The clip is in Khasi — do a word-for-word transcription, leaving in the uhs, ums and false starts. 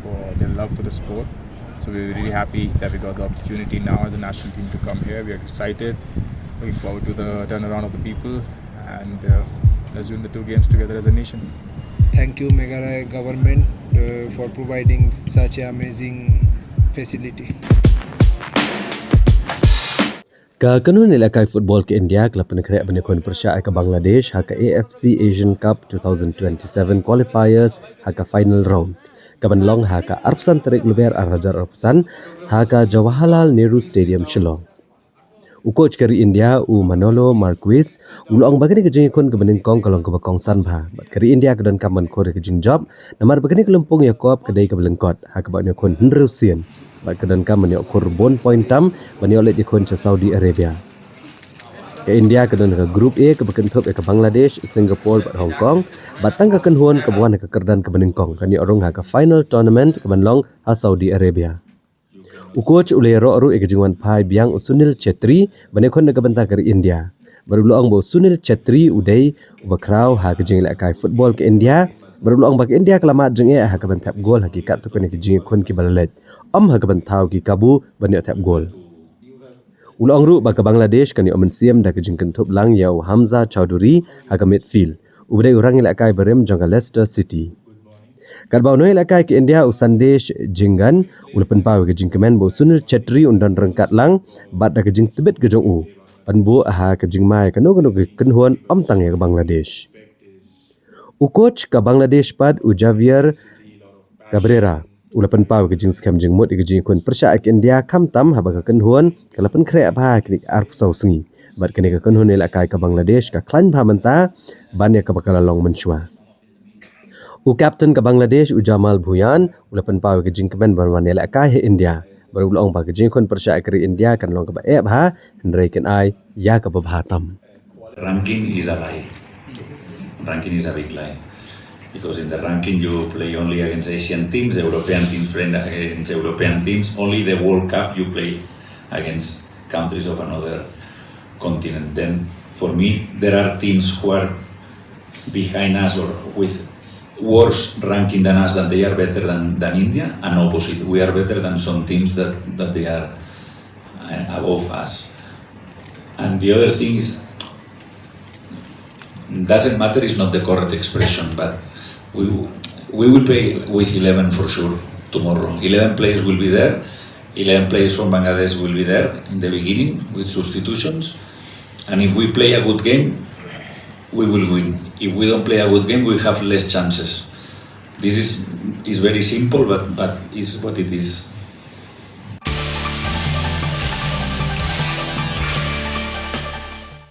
for their love for the sport. So we're really happy that we got the opportunity now as a national team to come here. We are excited, looking forward to the turnaround of the people, and uh, let's win the two games together as a nation. Thank you, Meghalaya government, uh, for providing such an amazing facility. Ka kynhun ïalehkai football ka India ka la pynkhreh ban ïakhun pyrshah ïa ka Bangladesh ha ka A F C Asian Cup twenty twenty-seven qualifiers ha ka final round, ka ban long ha ka arphew san tarik Lber arhajar arphew san ha ka Jawaharlal Nehru Stadium, Shillong. U coach ka ri India, u Manolo Marquez, u la ong ba kane ka jingïakhun kaba nyngkong ka long kaba kongsan bha bad ka ri India ka donkam ban khur ïa ka jingjop, namar ba kane ka lympung ïakob ka dei kaba lyngkot ha kaba yn ïakhun hynriew sien bad ka donkam ban ïoh khur bun point tam ban ïoh leit ïakhun sha Saudi Arabia. Ka India ka don ha ka Group A kaba kynthup ïa ka Bangladesh, Singapore bad Hong Kong, bad tang ka kynhun kaba wan ha ka kyrdan kaba nyngkong kan ïoh rung ha ka final tournament ka ban long ha Saudi Arabia. U coach u la ïaroh ruh ïa ka jingwan phai biang u Sunil Chhetri ban ïakhun na ka bynta ka ri India. Bad u la ong ba u Sunil Chhetri u dei uba khraw ha ka jingïalehkai football ka India. Bad u la ong ba ka India ka la mad jingeh ha ka ban thep gol ha ki katto katne ki jingïakhun kiba la leit, ym ha ka ban thaw ki kabu ban ïoh thep gol. U la ong ruh ba ka Bangladesh kan ïoh mynsiem da ka jingkynthup lang ïa u Hamza Chowdhury ha ka midfield, uba dei u rangïalehkai barim jong ka Leicester City. Katba u nongïalehkai ka India u Sandesh Jhingan u la pynpaw ïa ka jingkmen ba u Sunil Chhetri un don ryngkat lang bad da ka jingtbit ka jong u, ban buh ha ka jingma ïa kano kano ka kynhun, ym tang ïa ka Bangladesh. U coach ka Bangladesh pat, u Javier Cabrera, u la pynpaw ïa ka jingskhem jingmut ïa ka jingïakhun pyrshah ïa ka India, khamtam haba ka kynhun ka la pynkhreh bha ha kine ki arphew saw sngi. Bad kane ka kynhun ïalehkai ka Bangladesh ka khlaiñ bha mynta ban ïa kaba ka la long mynshuwa. U captain ka Bangladesh, u Jamal Bhuyan, u la pynpaw ïa ka jingkmen ban wan ïalehkai ha India. Bad u la ong ba ka jingïakhun pyrshah ïa ka ri India kan long kaba eh bha, hynrei kin ai ïa kaba bha tam. Ranking is a lie. Ranking is a big lie. Because in the ranking you play only against Asian teams, European teams play against European teams. Only the World Cup you play against countries of another continent. Then, for me, there are teams who are behind us or with worse ranking than us, that they are better than, than India, and opposite. We are better than some teams that, that they are uh, above us. And the other thing is, doesn't matter is not the correct expression, but we, we will play with eleven for sure tomorrow. Eleven players will be there. Eleven players from Bangladesh will be there in the beginning with substitutions. And if we play a good game, we will win. If we don't play a good game, we have less chances. This is, is very simple, but, but is what it is.